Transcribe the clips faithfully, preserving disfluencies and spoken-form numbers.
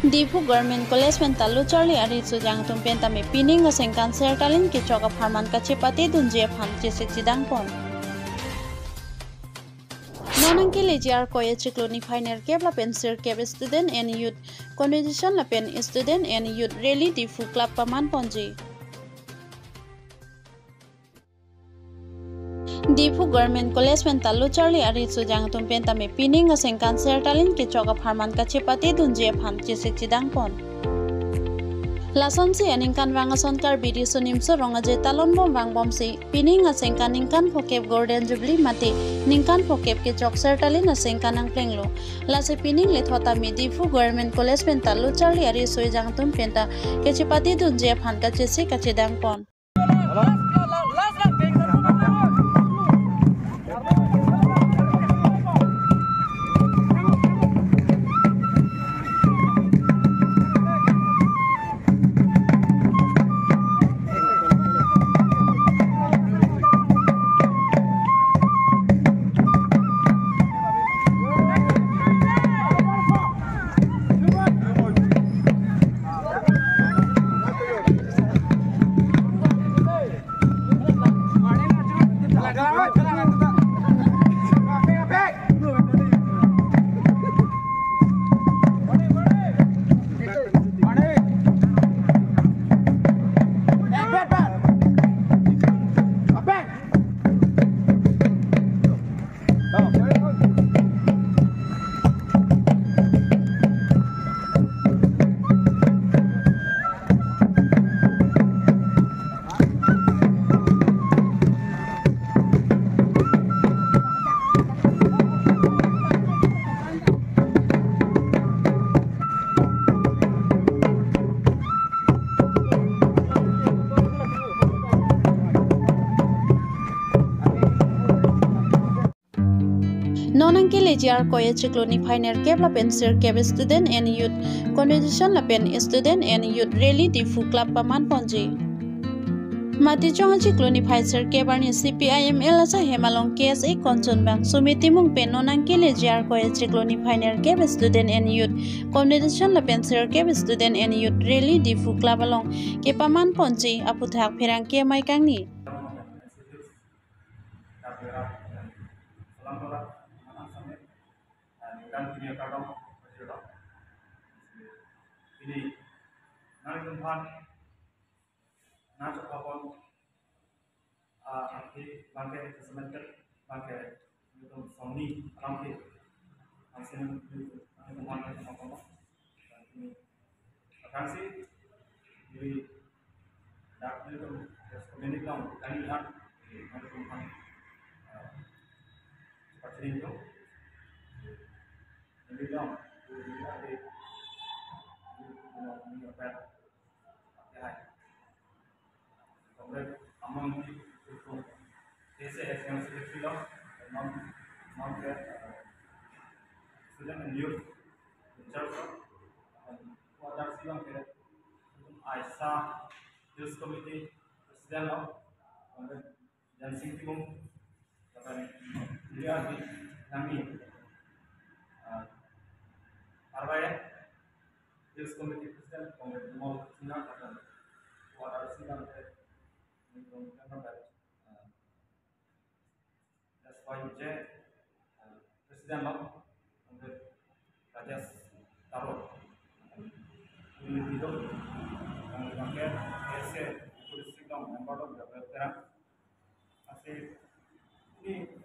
Diphu Government College pen ta lo charli ariso ejang atum pen tame pining asengkan sertalin kechok apharman kachepate dunji aphan chesik chedang pon. Non nangkeleji Arkoi achiklo niphai nerkep lapen sirkep Student and Youth Convention lapen Student and Youth Rally Diphu Club paman ponji. Diphu Government College pen ta lo charli ariso ejang atum pen tame pining asengkan sertalin kechok apharman kachepate dunji aphan chesik chedang pon. Lasonsi aningkanvang ason Karbi Riso Nimso Rong Aje talon bom vangbomsi pining asengkan ningkan phokep Golden Jubilee mate ningkan phokep kechok sertalin asengkan nangplenglo. Lasi pining lethot tame Diphu Government College pen ta lo charli ariso ejang atum pen ta kachepate dunji aphan kachesik kachedang pon. Non nangkeleji Arkoi achiklo niphai nerkep lapen sirkep Student and Youth Convention lapen Student and Youth Rally Diphu Club paman ponji. Matichong achiklo niphai sirkep arni C P I M L asai hem along K S A Kanchanbang Sumit Timung pen non nangkeleji Arkoi achiklo niphai nerkep Student and Youth Convention lapen sirkep Student and Youth Rally Diphu Club along kepaman ponji aphuthak pherangke amei kangni. Ini nanglitum aphan nangchok apon, ah, abangke, abangke, nanglitum sonni alamthe, nanglitum aphan nangchok apon. Ini aphrangsi, ini dak nanglitum, yes, community along, kami lihat, nanglitum aphan, ah, seperti ini tuh. Ini dong, ini ada, ini, ini, ini, ini, ini, ini, Comrade Amang Ingti, K S A General Secretary lo, non, non ke, eh, Student and Youth in charge lo, dan Pu Adarsi abangke, AISA Hills Committee President lo, Comrade Jansing Timung, lapen dia di nangli, eh, arwai Hills Committee President, Comrade Bimal Singha, lapen Pu Adarsi abangke, Comrade, eh, S Y J, eh, President lo, Comrade Rajesh Taro. Ini video, yang dipakai, S A, District lo, member lo, Gabriel Terang. Lasi, ini,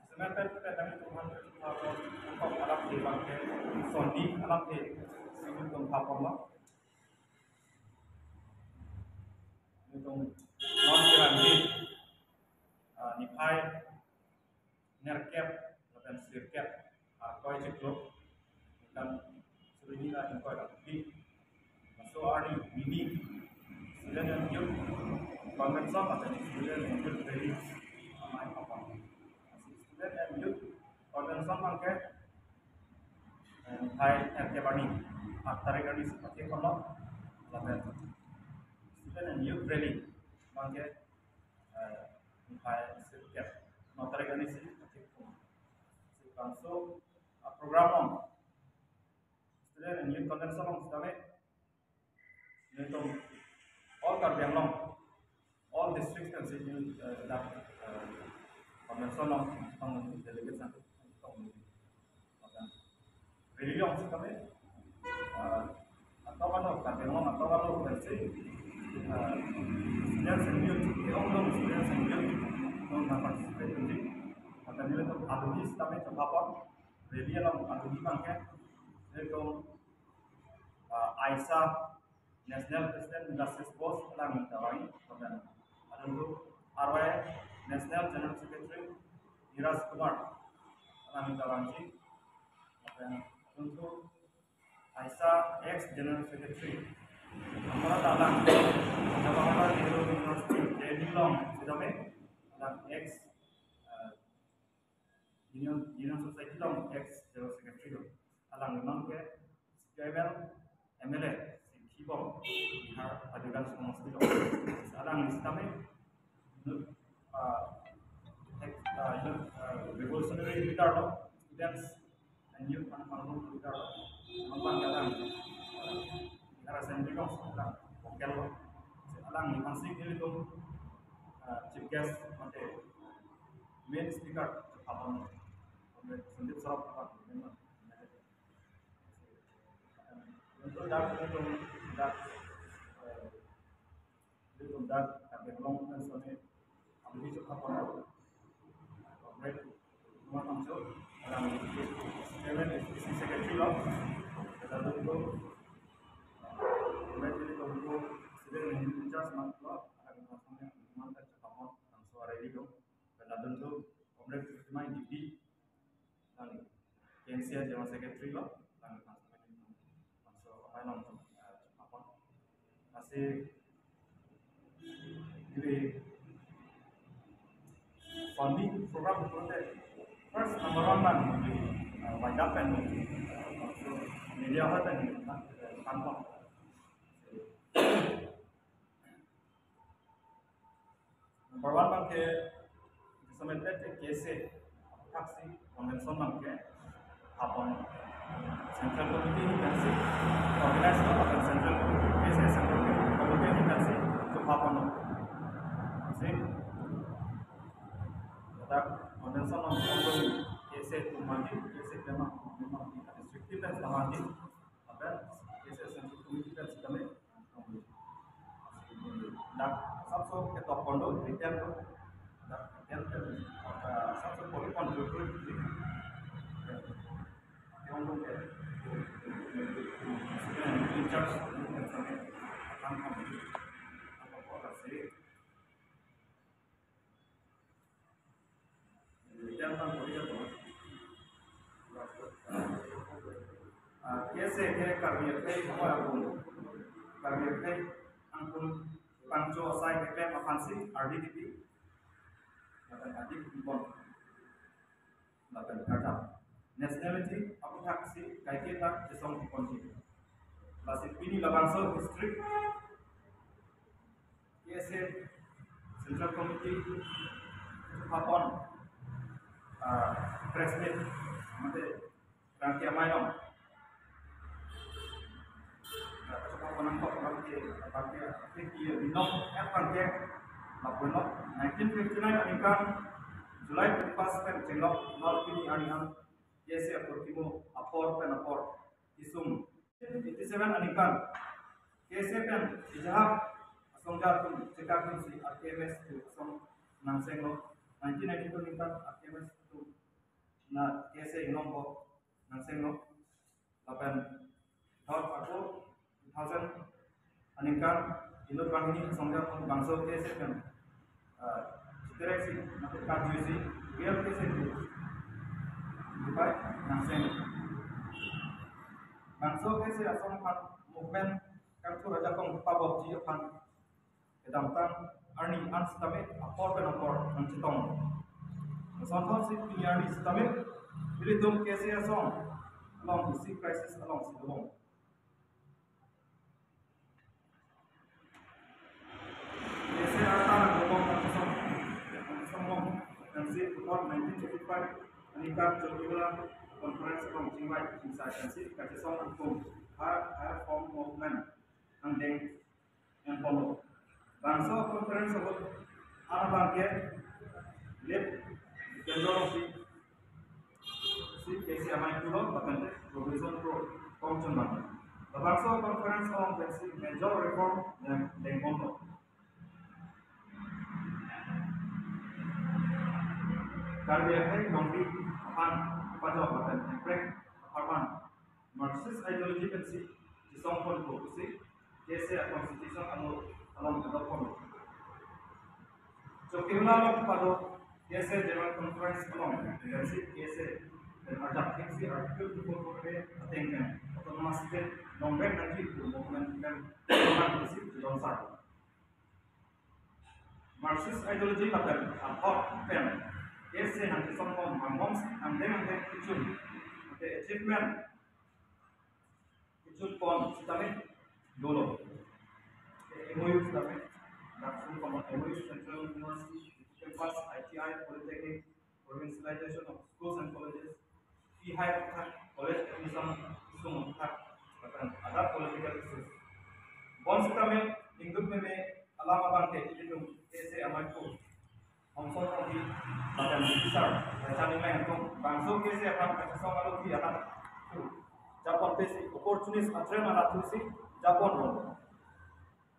sebenarnya, kita kami Tuhan, untuk alam di bangke, sonni, alam di, sonni Tuhan Papa lo. Nelitum non kerang di, ah, niphai nerkep lapen sirkep Arkoi achiklo, dan suri hini ingkoi ra phli, laso arni mini Student and Youth Convention lapen Student and Youth Rally amei apon. Student and Youth Convention abangke, eh, niphai nerkep arni, aat tarik arnisi pathek ponlo, lapen Student and Youth Rally abangke, eh, niphai sirkep, no tarik arnisi pathek ponlo. Labangso, ah, program along Then youth convention along sitame, nelitum all Karbi Anglong, all districts kan si youth, eh, dak, eh, convention along, along delegates an, along, rally along sitame, eh, atok ano, Karbi Anglong atok ano kan si, eh, students and youth, along along students and youth, along na participate kan si, atau nelitum alumni sitame chepapon, rally along alumni bangke, nelitum, eh, AISA National President Justice Bose alang ta vangji, lapen adungtu R Y National General Secretary Neeraj Kumar alang ta vangji, lapen adungtu AISA ex General Secretary Amara Dalang, Jawaharlal Nehru University, Delhi along sitame, alang ex, eh, Union, Union Society along ex General Secretary lo. Alang non ke C P I M L M L A, si Thibom, Bihar Padugan Somosti lo. Alang sitame, ah, ex, ah, you know, ah, revolutionary leader lo, students and youth aphan pangrum leader lo. Alang alang, ah, Bihar Assembly along alang vocal lo. Alang ni pangsi nelitum, ah, chief guest mate main speaker aphan, Sandeep Saraf aphan, untuk dak, untuk dak, eh, untuk dak, Karbi Anglong kan sone, alumni chepapon, Comrade Kumar Bangso, alang S P C M L S P C Secretary lo, lalu untuk, Comrade Tito Bingku, Student Union in charge mat lo, alang Kumar Bangso, Kumar Bangso, Bangso aredi dong, lalu untuk Comrade Sushma Dipti, alang K N C A General Secretary lo, alang Kumar Bangso amei along, eh, chepapon. Lasi, jadi, founding program itu, first number one kan, eh, wajib kan, eh, media apa kan, eh, kantor. Number one bangke, sementet ke K S A, aksi convention bangke, apon Central Committee ni kan si organize lo, apon Central Committee, K S A Central Committee ni kan si, chepapon lo. Si, dak convention along K S A atum mati, K S A tema, tema, restrictive dan mati, apon K S A Central Committee kan sitame, dak asapso ketok pon do, detail do. Dak detail ke, eh, asapso polikon do, do, do. Yang dong ke, in charge, yang sampai akan kami, apa, apa sih? Ah, K S A ke Karbi akhei, Karbi akhei angkun pangcho asai keklem aphan si R D T P, lapen R D T P pon, lapen kata nationality aphuthak si kaike ta chesong ponji. Lasi pini labangso history K S A Central Committee aphan, ah, press meet mate rangke amei along, ah, aphan nangkok rangke, rangke, rangke binong et rangke lapuno nineteen fifty-nine aningkan July twenty-first pen chenglok nol pini arni an K S A apor kimo apor pen apor isum. Eighty-seven aningkan K S A pen ejahak asongja atum chekak atum si R K M S atum asong nangsenglo. Nineteen ninety-two aningkan R K M S atum na K S A inglongpo, nangsenglo. Lapen dot ako two thousand aningkan inut banghini asongja atum bangso K S A pen, ah, chiterek si, mate kajui si, real K S A atum, dubai nangseng. Bangso K S A asong aphan movement kangthur ajakong pabokji aphan kedamtang arni an sitame apor pen apor nangchetong. Lasonthot si pini arni sitame ilitum K S A asong along isi crisis along si dobom. K S A arta nangdobom nangchetong, nangchetong along, nangsi puthot nineteen eighty-five aningkan Chokihola Conference along chingvai chingsai pensi kachesong atum ha, ha form movement angdeng enpon lo. Bangso conference ahut ana abangke late Dipendra Rongpi si K C amei pulo, lapen Robinson Kro kongchun bang. Labangso conference along pensi major reform yang dengpon lo. Karbi akhei longri aphan pajok lapen emprek apharman Marxist ideology pensi chisongpon pusi K S A constitution along, along adopt pon. Chokehula along pado K S A General Conference along pensi K S A pen arjap pensi Article two four four A ateng pen autonomous state longvek nangji pu movement pen pensi chidonsar. Marxist ideology lapen athok pen K S A nangkesongpon mangmom angdeng angdeng kechun, ante achievement kechun pon sitame dolo. M O U sitame, langsung pon M O U Central University campus, I T I, Polytechnic, provincialization of schools and colleges, fee hike attack, college admission issue attack, lapen other political issues. Bonsitame ingduk meme alam abangke ilitum K S A amei pu Homson Rongpi lapen Bishar Rachan Engleng atum bangso K S A aphan kachesong alohi alam thu japon pensi opportunist atren alam thusi japon rong.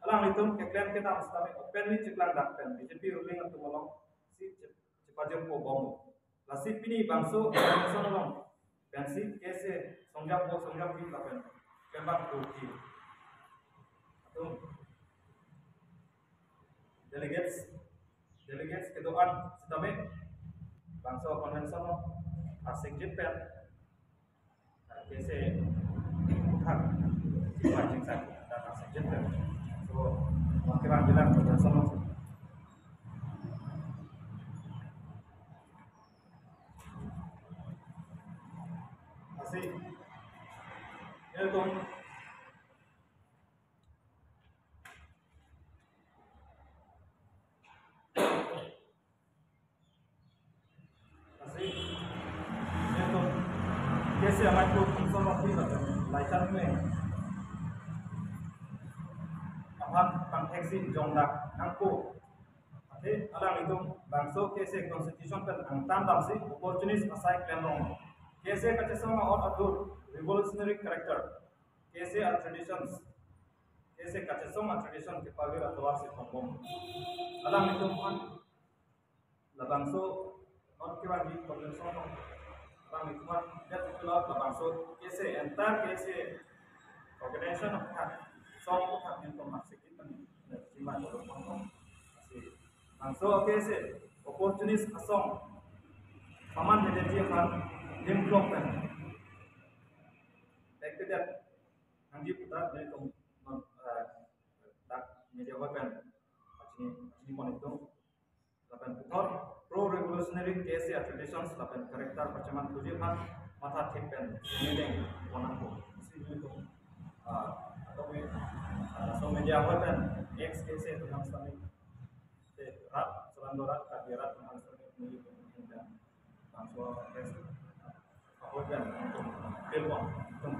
Alanglitum keklem kedam sitame openly chiklang dak pen B J P ruling atum along si chip- chipajirpo bom. Lasi pini bangso election along pensi K S A songjappo songjappi lapen pembak kurti atum delegates, delegates kedo-an sitame bangso convention along arsik jit pen K S A aphuthak chingvai chingsai dak arsik jit pen. So, mangkirang bilang convention along. Lasi, ilitum lasi, ilitum K S A amei pu Homson Rongpi lapen Laichan Engleng aphan pangthek si jongdak nangpo. Ante alanglitum bangso K S A constitution pen angtan damsi opportunist asai klem rong. K S A kachesong a-ot adur, revolutionary character, K S A a-traditions, K S A kachesong a-tradition kepavir atovar si pongbom. Alanglitum aphan labangso non kevangji convention along alanglitum aphan det pulo labangso K S A, entire K S A organization aphuthak, song aphuthak ningtong maksik Lasi bangso K S A opportunist asong paman menjadi aphan lim klok pen back to that nangji putar dari kom non, eh, dak media hall pen pachini pachini pon itu lapen puthot pro revolutionary K S A traditions lapen character pacheman thuji aphan mathathip pen meeting pon nangpo. Lasi itu, ah, atau, ah, so media hall pen ex K S A atum nang sami te rat, Selam Dorat, Karbi rat atum nang sami meeting pen bangso K S A apot pen nangtum pilpon tum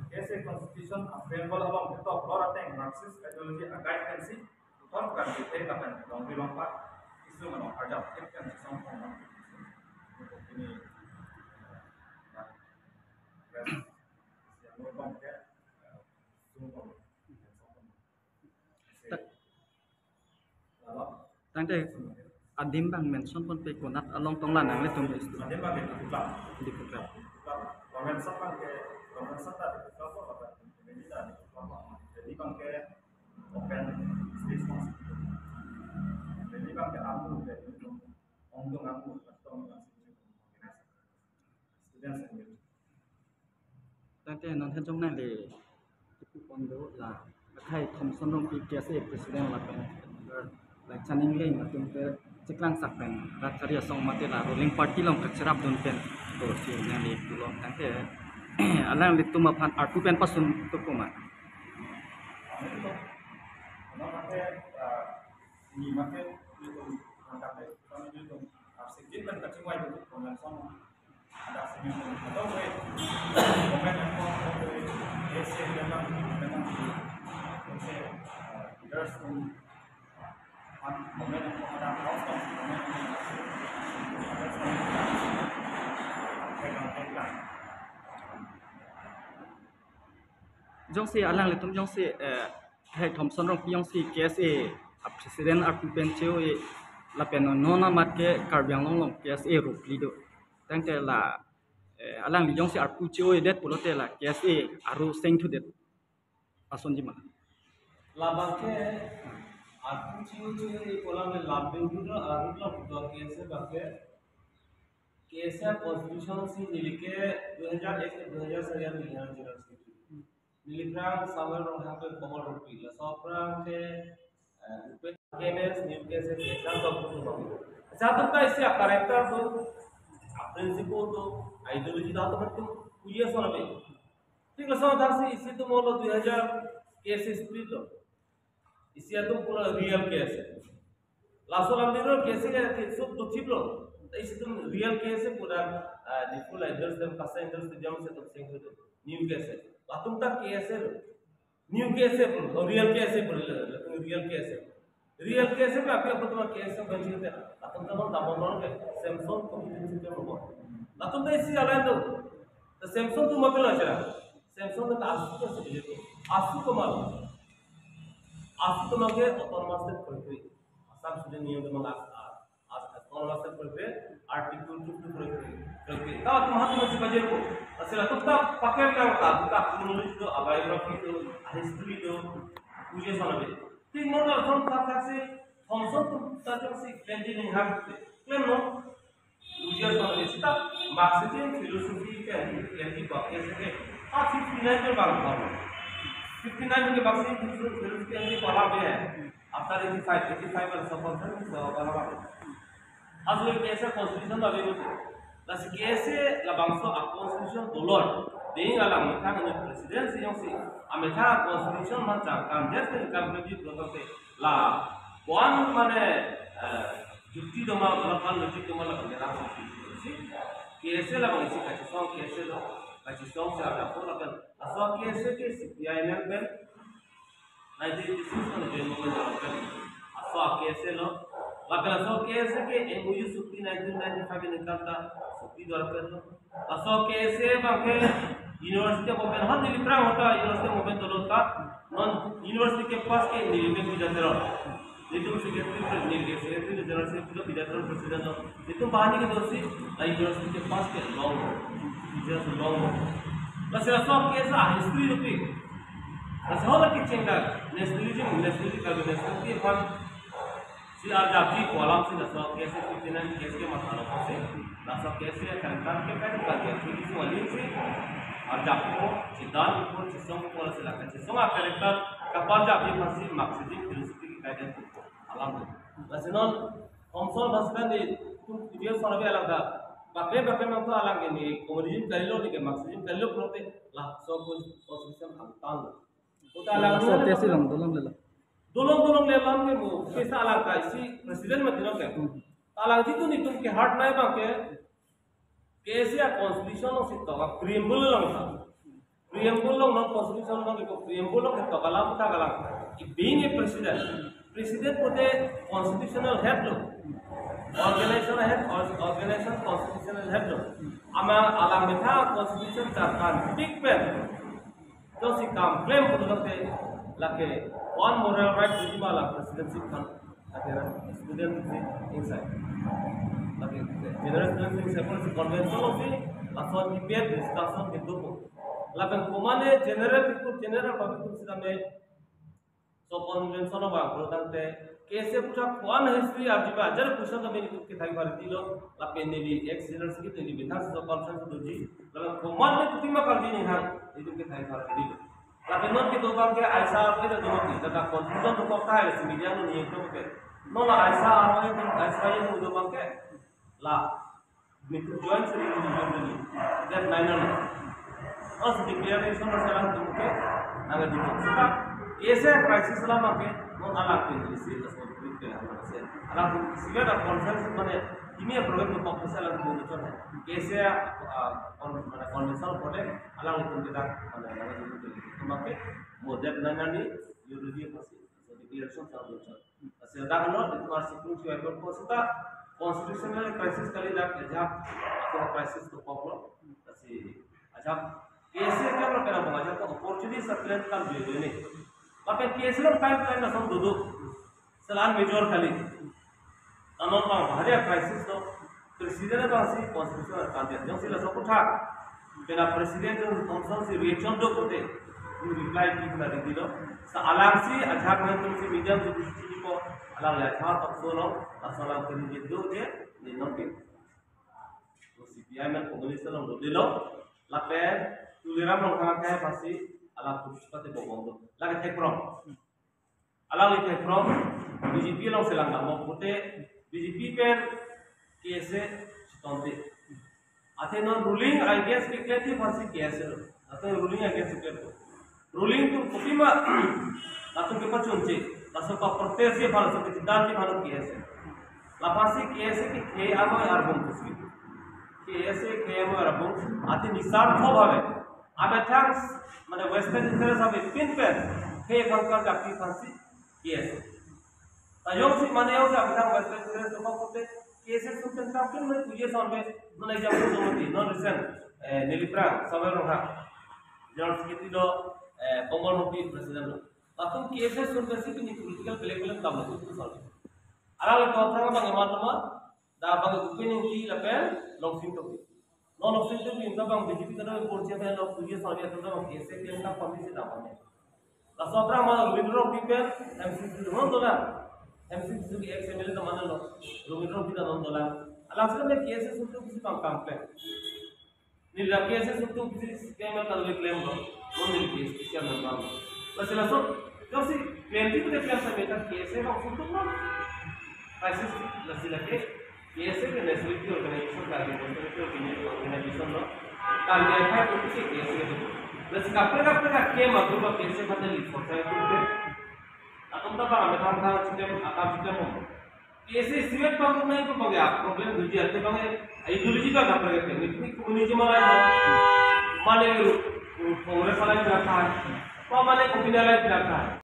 K S A constitution a-preamble along ketok lor ateng Marxist ideology a-guide pensi puthot kan detail lapen longri longpat issue along arjap thip pen song kong nang ini, eh, press yang lor kong ke, eh, sung kong. Tangte adim abang mention ponpe konat along tong la nanglitum istu. Adim abang ke Diphu Club. Diphu Club. Diphu Club. Convention abang ke, convention ta Diphu Club ko, apa? Ini ta Diphu Club ko. Jadi abang ke open space mas. Jadi abang ke amu, jadi ongdung amu, custom mas. Students and youth. Tangte non hejong nangli kipu pon do la akhai Thomson Rongpi K S A president lapen Laichan Engleng atum ke chiklang sak pen rat kari asong mate la ruling party along kacherap dun pen to si nangli pulo tangte alanglitum aphan arpu pen pasun to koma. Ini mate itu angkat deh. Kami itu arsik jit pen kachingvai itu convention. Jongsi alanglitum jongsi, eh, hai Thomson Rongpi jongsi K S A a president arpu pen che-o-e lapen non amat ke Karbi Anglong along K S A ropli do. Tangte la, eh, alangli jongsi arpu che-o-edet pulote la K S A aro sengthudet asonji ma? Labang ke arpu che-o-e pulang le lambe udah arpu lo putua K S A bang ke. K S A constitution si neli ke dua hajar ek ke dua hajar sari an neli hajar general secretary. Neli krang Samuel Ronghang pen Komor Rongpi, laso aphrang ke, eh, Upen K M S, New K S A, K S A top tu bang. Satu kai si a character tu, a principle tu, a ideology tu, atum tu puji asal abe. Thik laso athak si isi atum molo dua hajar K S A spirit lo. Isi atum pura real K S A. Laso alam diro K S A ke sub tu chip lo. Ta isi atum real K S A pura, ah, Diphu la Indoor Stadium, Kasa Indoor Stadium si atum sengthu atum. New K S A. Latum ta K S A lo. New K S A pura, oh, real K S A pura, latum real K S A. Real K S A ke api api atum K S A benci te. Latum ta non dambon non ke Samson competency ke lo. Latum ta isi alam do. Ta Samson tu ma pelo acara. Samson ta asu ke sebelum itu. Asu ke malu. Asu ke lage autonomous state koi koi. Assam sudah niyam teman as, as, as, autonomous state koi koi. Article two two koi koi. Koi koi. Tahu tuh hati masih baca ko. Asal tuh tak pakai kan tak, tak menulis itu, biography itu, history itu, ujian sana deh. Tapi modal son tak tak si, Thomson tuh tak si, kendi nih hak, claim no. Ujian sama ni sita, Marxism philosophy ke, yang di bak ke seke, ah, fifty nine ke bang bang. Fifty nine ke Marxism philosophy, philosophy yang di pala be hai. After eighty five, eighty five ke laso constitution, laso pala bang. Aso K S A constitution la be. Lasi K S A labangso a constitution dolor. Ding alam methang ini presidensi jongsi. Amethang constitution macam kam jas ke kam lebih program te. La, one mane, eh, jukti doma, lapan logic doma, lapan dalam si. K S A labang isi kachisong K S A lo, kachisong si ada pun lapen. Laso K S A ke C P I M M pen, nineteen eighty six kan join movement dalam pen. Laso K S A lo, lapen laso K S A ke M O U sukti nineteen ninety-five ini kanta, sukti dua pen lo. Laso K S A bang ke university movement, hon neli prang hota university movement dolo ta, non university ke pass ke neli ke bida teror. Nelitum secretary, neli ke secretary general secretary bida teror president lo. Nelitum bahani ke dosi, la university ke pass ke long, teachers long. Lasi laso K S A history rupi. Lasi hola ke chengda, nationalism, nationality, Karbi nationality, aphan si arjapji ko alam si laso K S A fifty nine K S A ke matha lo si. Laso K S A kan kan ke kan kan ke si si wali si arjap ko, chidan ko, chisong ko, lasi la kachisong a character kaparjapji aphan si Marxism philosophy ke kaiden alam. Lasi non Thomson bangsi ta nelitum video sana be alang ta. Bakle bakle nang to alang ke neli communism kalilo neli ke Marxism kalilo pulote laso ko constitution angtan. Kota alang laso ni K S A along dolong le lo. Dolong dolong le alam ke mo, K S A alang ka isi president mati lo ke. Hmm. Alang jitu nelitum ke heart nai bang ke, K S A constitution along si tok, preamble along ta. Preamble along non constitution along ke preamble along ke tok alam ta alang. Being a president, president pulote constitutional head lo. Organization head, or-, organization constitutional head lo. Ama alang methang constitution charkan big pen. Jongsi kam claim pulote lake one moral right di ma la presidency kan, lake student si inside. Lake general student si separate convention lo si, lason debate discussion gitu po. Lapen komane general itu general public itu sitame so convention lo bang, pulo tangte K S A puthot ko-an history arjuba, jar puson kami nelitum kethai bhar dilo, lapen neli ex general secretary neli bintang so conference doji, lapen komane putima kaldi ni hang, nelitum kethai bhar dilo. Lapen non kedo bang ke aisa ke do mati, tata confusion tu kok thai si media no ni itu ke. Non la aisa arwai ni aisa ni do bang ke. La, nelitum join seri ni join ni. That nine na. Os declaration na selang tu ke. Naga di sita K S A crisis lama ke. Non alang ke ni si, tas non ke alang ke si. Alang ke si ada conference mane ini ya program tu kok selang tu ni chon. K S A, ah, kon-, mane convention kode alanglitum kita, mane, mane, itu pakai model nangani ideology pasi, so declaration sa luchon. Pasi dak no, itu masih pun siwa pun ko seta constitutional crisis kali dak ajak, atau crisis to poklo, pasi ajak K S A kan lo kena mengajak ke opportunity settlement kan dua ini. Tapi K S A lo time time na som duduk, selan major kali. Namun bang bahari crisis to, president bang si constitution kan dia. Yang sila sok uthak. Kena president yang Thomson si reaction do kote. Ni reply di kena di dilo. Sa alang si ajak nangtum si medium si di sini ko alang ya ajak Thomson lo, asal alang kini gitu je, ni nonpi. To C P I M communist lo dilo. Lapen Tuliram Ronghang ke pasi alang tu pati bobong do. Lagi thek prong. Alangli thek prong, B J P along selang dam mo pute, B J P pen K S A chitonte. Athe non ruling against ke klem aphansi K S A lo. Athe ruling against ke klem. Ruling tu kopima, latum kepachunche, laso pa protest ji aphan, laso kechidan ji aphan K S A. Laphansi K S A ke khei amoi arbung pusi. K S A khei amoi arbung, athe nisartho bhave. Amethang, mane vested interest ave pin pen, khei bangkar jati aphansi, K S A. Ta jongsi mane jongsi amethang vested interest lo pute, K S A sum pen kam pen mane puji son be, mane jam tu mati, non recent, eh, neli aphrang, Samuel Ronghang, General Secretary lo, eh, Komol Rongpi President lo. Latum K S A sum pensi pini political blackmail kam lo tu son. Alang lo aphrang bang eman nama, dak bang Bhupen Engti lapen Longsing Tokbi. Non Longsing Tokbi ta bang B J P kadokave porsi pen lo puji son ya tu bang K S A klem ta pami si dak pami. Laso aphrang ma Rabindra Rongpi pen M C C non dolang. M C C ke ex M L A ta mana lo. Rabindra Rongpi ta non dolang. Alangsi ke K S A sum tu bisi bang kam klem. Ni la K S A sum tu bisi C P I M ta le klem lo. Non ni K S A chairman bang. Lasi laso, jongsi klem di pute klem sa meta K S A bang sum tu bang. Crisis lasi lake K S A ke nationality organization, karbi nationality organization lo. Karbi akhai tu bisi K S A ke tu. Lasi kaprek kaprek ke ma tu K S A pada li sorta itu ke. Atum ta bang, atum ta chitem, akam chitem mo. K S A isivet bang nai ko bang ya, problem doji ate bang ya, ideology bang kaprek ke, ni, ni communism alai, mane, Congress alai pinakha, pa mane kopine alai pinakha.